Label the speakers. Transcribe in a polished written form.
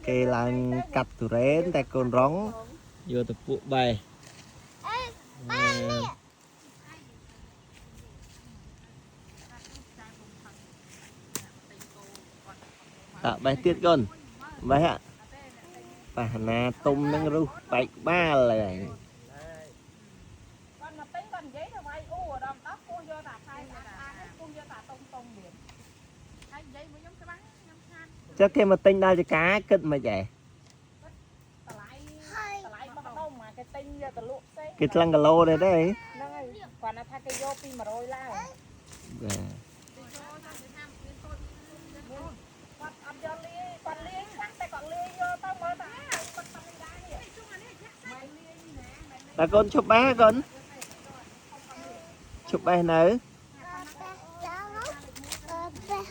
Speaker 1: គេឡើងកាត់ទុរេនតែកូនរងយកទៅពួកបេះ
Speaker 2: អេបាននេះ
Speaker 1: តាក់បេះទៀតកូនបេះហ่ะបេះណាទុំនឹងរុះបែកក្បាលហើយ
Speaker 3: គាត់មកទិញគាត់និយាយថាវាយអ៊ូដល់ដល់គោះយកតាខែស្អាតស្អាតគោះយកតាតុងតុងទៀត
Speaker 4: ហើយនិយាយមួយខ្ញុំច្បាស់ខ្ញុំខាន
Speaker 1: ចុះគេមកទិញដល់ចកាគិតមិនហ៎
Speaker 3: តម្លៃ
Speaker 2: ហើយ
Speaker 3: តម្លៃបោះដុំអាគេទិញយកទៅលក់ផ្សេង
Speaker 1: គេថ្លឹងគីឡូដែរទេ
Speaker 3: ហ្នឹងហើយគាត់ថាគេយកពី100ឡើង
Speaker 1: បាទ
Speaker 3: គាត់អត់យកលាយគាត់លាយខ្លះតែគាត់លាយយកទៅមើលតាគាត់តាំងនេះដែរនេះ
Speaker 1: តើកូនឈប់បេះកូនឈប់បេះនៅ